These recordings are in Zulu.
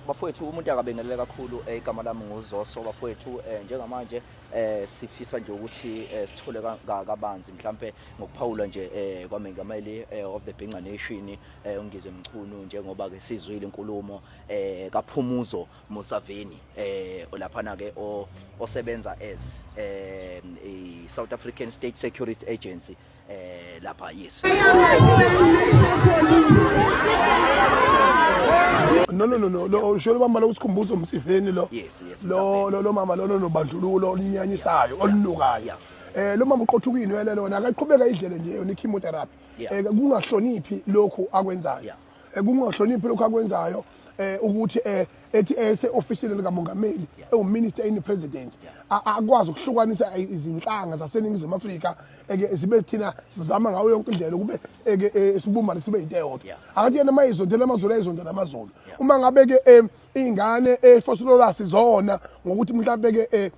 Bafowethu, umuntu akabingelele kakhulu. Igama lami nguZoso, bafowethu. Njengamanje sifisa nje ukuthi sithole kabanzi mhlambe ngokuphawula nje kwamengameli of the Bhinca Nation, uNgizwe Mchunu, njengoba ke sizwile inkulumo kaPhumuzo Musaveni laphana ke osebenza as i South African State Security Agency lapha, yes. No, no, no, no, lo usho lo mama lo, uSikhumbuzo Msiveni lo. Yes. Lo mama lo nobandlululo olunyanyisayo, olunukayo. Lo mama uqothuka inwele lona, akaqhubeka idlele nje yona i-chemotherapy. Kungahloniphi lokhu akwenzayo. Kungahloniphi lokhu akwenzayo, ukuthi ethi ese ofisini likamongameli, ewuminister in the president, akwazi ukuhlukanisa izinhlanga zaseNingizimu Afrika, eke zibe thina sizama ngayo yonke indlela ukube eke sibumbane, sibe into eyodwa. Akathi yena mayizondela amaZulu, ayizondela amaZulu. Uma ngabe ke ingane eVosloorus zona ngokuthi mhlambe ke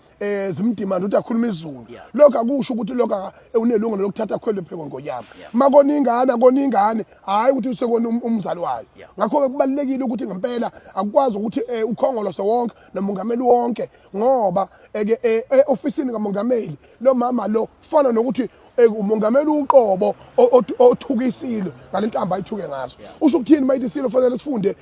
zimdimanda ukuthi akhuluma isiZulu, lokho akusho ukuthi lokho unelungelo lokuthatha khwele pheko ngonyama. Makona ingane, akona ingane, hayi ukuthi usekona umzali wayo. Ngakho ke kubalekile ukuthi ngempela akukwazi ukuthi ukhongolose wonke nomongameli wonke, ngoba eke e-ofisini kamongameli lo mama lo kufana nokuthi umongameli uqobo othukisile ngalenhlamba ayithuke ngazo. Usho ukuthini mayithi isilo fanele sifunde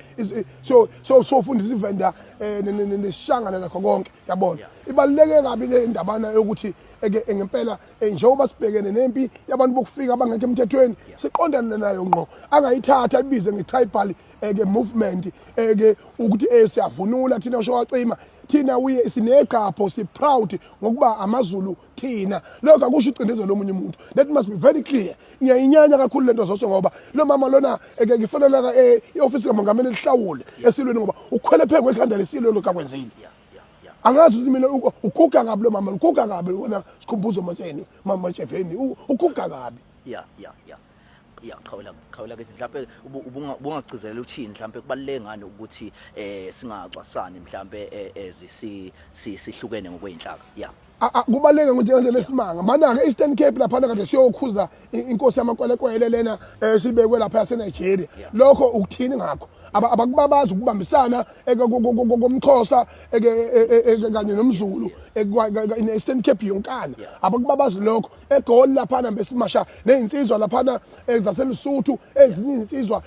so sofunda isiVenda neshangana nakho konke, yabona? Ibaluleke kabi le ndabana yokuthi eke ngempela, njengoba sibhekene nempi yabantu bokufika abangekho emthethweni, siqondane nayo ngqo. Angayithatha ibize nge-tribal eke movement, eke ukuthi siyavunula thina osho wacima thina uye sinegqapho, si proud ngokuba amaZulu thina. Lokho akusho ucindezelo omunye umuntu, that must be very clear. Ngiyayinyanya kakhulu lento, Zoso, ngoba lo mama lona eke ngifonela i-ofisi kamongameli lihlawule esilweni, ngoba ukhwele phezu kwekhanda lesilo lokhu akwenzile. Angazi ukuthi mina uguga kabi lo mama, uguga kabi wena Sikhumbuzo Matsheni, mama Matsheveni, uguga kabi. Ya, qhawela, qhawela ke. Mhlawumbe ubungagcizelela uthini mhlawumbe, kubaluleke ngani ukuthi singacwasani mhlawumbe sihlukene ngokweyinhlaka? Ya. Kubaluleke ngokuthi lesimanga mana-ke Eastern Cape laphana kade siyokhuza inkosi yamakwelekwele lena esibekwe lapha yaseNigeria. Lokho ukuthini ngakho? Abakubabazi ukubambisana komXhosa kanye nomZulu ne-Eastern Cape yonkana. Abakubabazi lokho. EGoli laphana besimasha nezinsizwa laphana zaseLesotho, ezinye izinsizwa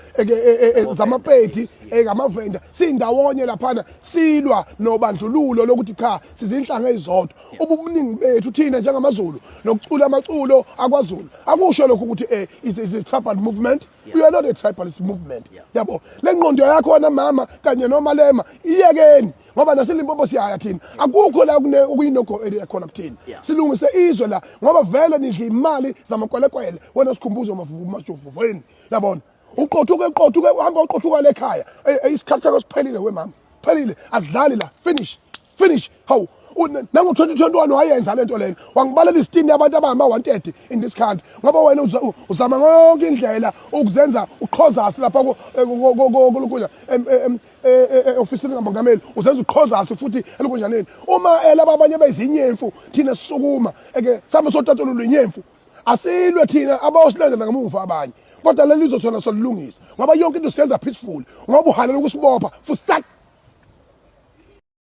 zamaPedi, amaVenda, sindawonye laphana silwa nobandlululo lokuthi cha, sizinhlanga ezizodwa. Ubuningi bethu thina njengamaZulu nokucula amaculo akwaZulu akusho lokho ukuthi is a tribal movement. We are not a tribalist movement, yabo. Le ngqondo yakho wena mama kanye noMalema iyekeni, ngoba naseLimpopo siyaya thina, akukho la kune okuyi-no-go area khona kuthina. Silungise izwe la, ngoba vele nidla imali zamakwelekwele, wena Sikhumbuzo Majovuveni, yabona? Uqothuke, uqothuke, uhamba uqothuka lekhaya. Isikhathi sakho siphelile we mama, phelile, asidlali la, finish, finish. Hawu, nango-2021 wayenza lento lena, wangibalela isitini yabantu abangama-130 in this country, ngoba wena uzama yonke indlela ukuzenza uqhozasi lapha kulukunya ofisini kamongameli, uzenza uqhozasi futhi elukunjaneni. Uma laba abanye bezinyemfu, thina sisukuma eke sabe sotatulula inyemfu. Asilwe thina, abayosilandela ngemuva abanye, kodwa leli lizwe thona solilungisa, ngoba yonke into siyenza peaceful, ngoba uhalela ukusibopha fusak.